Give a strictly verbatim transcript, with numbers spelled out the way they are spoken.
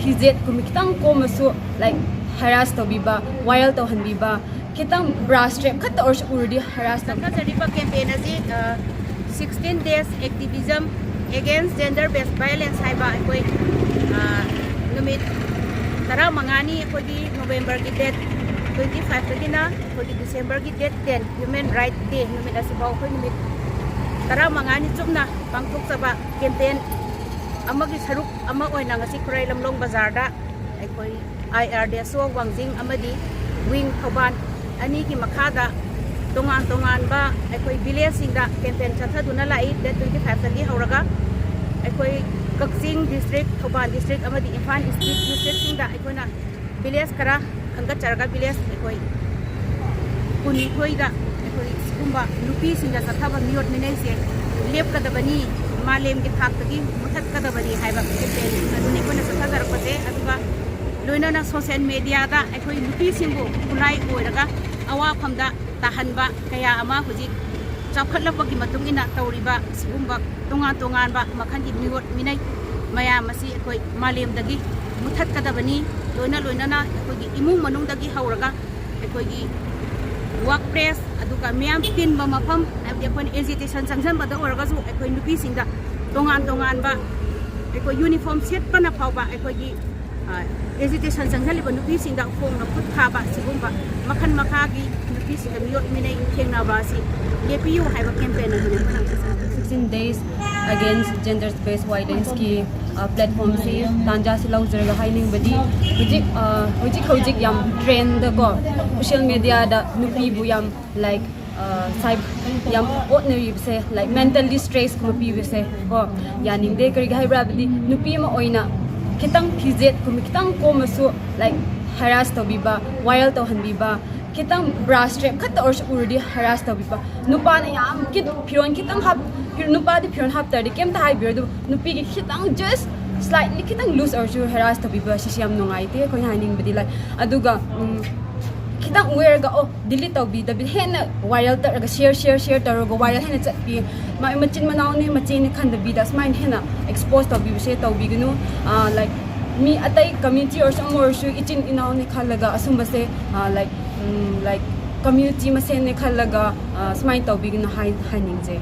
ꯐꯤꯖꯦꯠꯀꯨꯝꯕ ꯈꯤꯇꯪ ꯀꯣꯝꯃꯁꯨ, like, harass ꯇꯧꯕꯤꯕ, viral ꯇꯧꯍꯟꯕꯤꯕ, ꯈꯤꯇꯪ bra strap ꯈꯛꯇ ꯑꯣꯏꯔꯁꯨ ꯎꯔꯗꯤ harass ꯇꯧꯕꯤꯕ꯫ ꯆꯠꯊꯖꯔꯤꯕ campaign ꯑꯁꯤ sixteen days activism against gender based violence ꯍꯥꯏꯕ ꯑꯩꯈꯣꯏ ꯅꯨꯃꯤꯠ ꯇꯔꯥꯃꯉꯥꯅꯤ, ꯑꯩꯈꯣꯏꯒꯤ Novemberꯒꯤ date twenty fiveꯇꯒꯤꯅ ꯑꯩꯈꯣꯏꯒꯤ Decemberꯒꯤ date ten Human Rights Day ꯅꯨꯃꯤꯠ ꯑꯁꯤꯐꯥꯎ ꯑꯩꯈꯣꯏ ꯅꯨꯃꯤꯠ ꯇꯔꯥꯃꯉꯥꯅꯤ ꯆꯨꯞꯅ ꯄꯥꯡꯊꯣꯛꯆꯕ campaign ꯑꯃꯒꯤ ꯁꯔꯨꯛ ꯑꯃ ꯑꯣꯏꯅ ꯉꯁꯤ ꯈꯨꯔꯥꯏ ꯂꯝꯂꯣꯡ ꯕꯖꯥꯔꯗ ꯑꯩꯈꯣꯏ IRDSO ꯋꯥꯡꯖꯤꯡ ꯑꯃꯗꯤ Wing ꯊꯧꯕꯥꯜ ꯑꯅꯤꯒꯤ ꯃꯈꯥꯗ ꯇꯣꯉꯥꯟ ꯇꯣꯉꯥꯟꯕ ꯑꯩꯈꯣꯏ villageꯁꯤꯡꯗ campaign ꯆꯠꯊꯗꯨꯅ ꯂꯥꯛꯏ꯫ Date twenty fiveꯇꯒꯤ ꯍꯧꯔꯒ ꯑꯩꯈꯣꯏ ꯀꯛꯆꯤꯡ district, ꯊꯧꯕꯥꯜ district ꯑꯃꯗꯤ ꯏꯝꯐꯥꯜ East districtꯁꯤꯡꯗ ꯑꯩꯈꯣꯏꯅ village ꯈꯔ ꯈꯟꯒꯠꯆꯔꯒ village ꯑꯩꯈꯣꯏ ꯀꯨꯟꯅꯤꯊꯣꯏꯗ ꯑꯩꯈꯣꯏ ꯁꯤꯒꯨꯝꯕ ꯅꯨꯄꯤꯁꯤꯡꯗ ꯆꯠꯊꯕ ꯃꯤꯑꯣꯠ ꯃꯤꯅꯩꯁꯦ ꯂꯦꯞꯀꯗꯕꯅꯤ, ꯃꯥꯂꯦꯝꯒꯤ ꯊꯥꯛꯇꯒꯤ ꯃꯨꯊꯠꯀꯗꯕꯅꯤ ꯍꯥꯏꯕ campaign ꯑꯗꯨꯅꯤ ꯑꯩꯈꯣꯏꯅ ꯆꯠꯊꯖꯔꯛꯄꯁꯦ꯫ ꯑꯗꯨꯒ ꯂꯣꯏꯅꯅ social mediaꯗ ꯑꯩꯈꯣꯏ ꯅꯨꯄꯤꯁꯤꯡꯕꯨ ꯈꯨꯠꯂꯥꯏ ꯑꯣꯏꯔꯒ ꯑꯋꯥꯐꯝꯗ ꯇꯥꯍꯟꯕ ꯀꯌꯥ ꯑꯃ ꯍꯧꯖꯤꯛ ꯆꯥꯎꯈꯠꯂꯛꯄꯒꯤ ꯃꯇꯨꯡ ꯏꯟꯅ ꯇꯧꯔꯤꯕ ꯁꯤꯒꯨꯝꯕ ꯇꯣꯉꯥꯟ ꯇꯣꯉꯥꯟꯕ ꯃꯈꯜꯒꯤ ꯃꯤꯑꯣꯠ ꯃꯤꯅꯩ ꯃꯌꯥꯝ ꯑꯁꯤ ꯑꯩꯈꯣꯏ ꯃꯥꯂꯦꯝꯗꯒꯤ ꯃꯨꯊꯠꯀꯗꯕꯅꯤ꯫ ꯂꯣꯏꯅ ꯂꯣꯏꯅꯅ ꯑꯩꯈꯣꯏꯒꯤ ꯏꯃꯨꯡ ꯃꯅꯨꯡꯗꯒꯤ ꯍꯧꯔꯒ ꯑꯩꯈꯣꯏꯒꯤ work place, ꯑꯗꯨꯒ ꯃꯤꯌꯥꯝ ꯇꯤꯟꯕ ꯃꯐꯝ, ꯍꯥꯏꯕꯗꯤ ꯑꯩꯈꯣꯏꯅ agitation ꯆꯪꯁꯤꯟꯕꯗ ꯑꯣꯏꯔꯒꯁꯨ ꯑꯩꯈꯣꯏ ꯅꯨꯄꯤꯁꯤꯡꯗ ꯇꯣꯉꯥꯟ ꯇꯣꯉꯥꯟꯕ ꯑꯩꯈꯣꯏ uniform ꯁꯦꯠꯄꯅ ꯐꯥꯎꯕ ꯑꯩꯈꯣꯏꯒꯤ agitation ꯆꯪꯁꯤꯜꯂꯤꯕ ꯅꯨꯄꯤꯁꯤꯡꯗ ꯈꯣꯡꯅ ꯈꯨꯠ ꯊꯥꯕ, ꯁꯤꯒꯨꯝꯕ ꯃꯈꯜ ꯃꯈꯥꯒꯤ ꯅꯨꯄꯤꯁꯤꯡꯗ ꯃꯤꯑꯣꯠ ꯃꯤꯅꯩ ꯊꯦꯡꯅꯕ ꯑꯁꯤ ꯂꯦꯞꯄꯤꯌꯨ ꯍꯥꯏꯕ campaign ꯑꯗꯨꯅꯤ ꯑꯩꯈꯣꯏꯅ ꯍꯧꯖꯤꯛ ꯆꯠꯊꯔꯤꯕꯁꯦ꯫ Sixteen days against gender based violenceꯀꯤ platformꯁꯤ, ꯇꯥꯟꯖꯥꯁꯤ ꯂꯧꯖꯔꯒ ꯍꯥꯏꯅꯤꯡꯕꯗꯤ, ꯍꯧꯖꯤꯛ ꯍꯧꯖꯤꯛ ꯍꯧꯖꯤꯛ ꯌꯥꯝ trendꯗꯀꯣ, social mediaꯗ ꯅꯨꯄꯤꯕꯨ ꯌꯥꯝ, like, ꯁꯥꯏ ꯌꯥꯝ ꯑꯣꯠꯅꯔꯤꯕꯁꯦ, like, mentally stressꯀꯨꯝꯕ ꯄꯤꯕꯁꯦ ꯀꯣ ꯌꯥꯅꯤꯡꯗꯦ꯫ ꯀꯔꯤꯒꯤ ꯍꯥꯏꯕ꯭ꯔꯥ ꯍꯥꯏꯕꯗꯤ ꯅꯨꯄꯤ ꯑꯃ ꯑꯣꯏꯅ ꯈꯤꯇꯪ ꯐꯤꯖꯦꯠꯀꯨꯝꯕ ꯈꯤꯇꯪ ꯀꯣꯝꯃꯁꯨ, like, harass ꯇꯧꯕꯤꯕ, viral ꯇꯧꯍꯟꯕꯤꯕ, ꯈꯤꯇꯪ bra strap ꯈꯛꯇ ꯑꯣꯏꯔꯁꯨ ꯎꯔꯗꯤ harass ꯇꯧꯕꯤꯕ꯫ ꯅꯨꯄꯥꯅ ꯌꯥꯝ ꯈꯤꯠ- ꯐꯤꯔꯣꯟ ꯈꯤꯇꯪ ꯍꯥꯞ ꯐꯤꯔ- ꯅꯨꯄꯥꯗꯤ ꯐꯤꯔꯣꯟ ꯍꯥꯞꯇ꯭ꯔꯗꯤ ꯀꯩꯝꯇ ꯍꯥꯏꯕꯤꯔꯣꯏ, ꯑꯗꯨꯕꯨ ꯅꯨꯄꯤꯒꯤ ꯈꯤꯇꯪ just slightly ꯈꯤꯇꯪ loose ꯑꯣꯏꯔꯁꯨ harass ꯇꯧꯕꯤꯕ, ꯁꯤꯁꯤ ꯌꯥꯝ ꯅꯨꯡꯉꯥꯏꯇꯦ ꯑꯩꯈꯣꯏꯅ ꯍꯥꯏꯅꯤꯡꯕꯗꯤ꯫ Like, ꯑꯗꯨꯒ ꯎꯝ, ꯈꯤꯇꯪ wearꯒ ꯑꯣ delete ꯇꯧꯕꯤꯗꯕꯤ ꯍꯦꯟꯅ viral ꯇꯧꯔꯒ share share share ꯇꯧꯔꯒ viral ꯍꯦꯟꯅ ꯆꯠꯄꯤ꯫ ꯃꯥꯏ ꯃꯆꯤꯟ ꯃꯅꯥꯎꯅꯤ ꯃꯆꯦꯅꯤ ꯈꯟꯗꯕꯤꯗ ꯁꯨꯃꯥꯏꯅ ꯍꯦꯟꯅ expose ꯇꯧꯕꯤꯕꯁꯦ ꯇꯧꯕꯤꯒꯅꯨ꯫ Like, ꯃꯤ ꯑꯇꯩ community ꯑꯣꯏꯔꯁꯨ ꯑꯃ ꯑꯣꯏꯔꯁꯨ ꯏꯆꯤꯟ ꯏꯅꯥꯎꯅꯦ ꯈꯜꯂꯒ ꯑꯁꯨꯝꯕꯁꯦ, like, like community ꯃꯁꯦꯟꯅꯦ ꯈꯜꯂꯒ ꯁꯨꯃꯥꯏꯅ ꯇꯧꯕꯤꯒꯅꯨ ꯍꯥꯏ ꯍꯥꯏꯅꯤꯡꯖꯩ꯫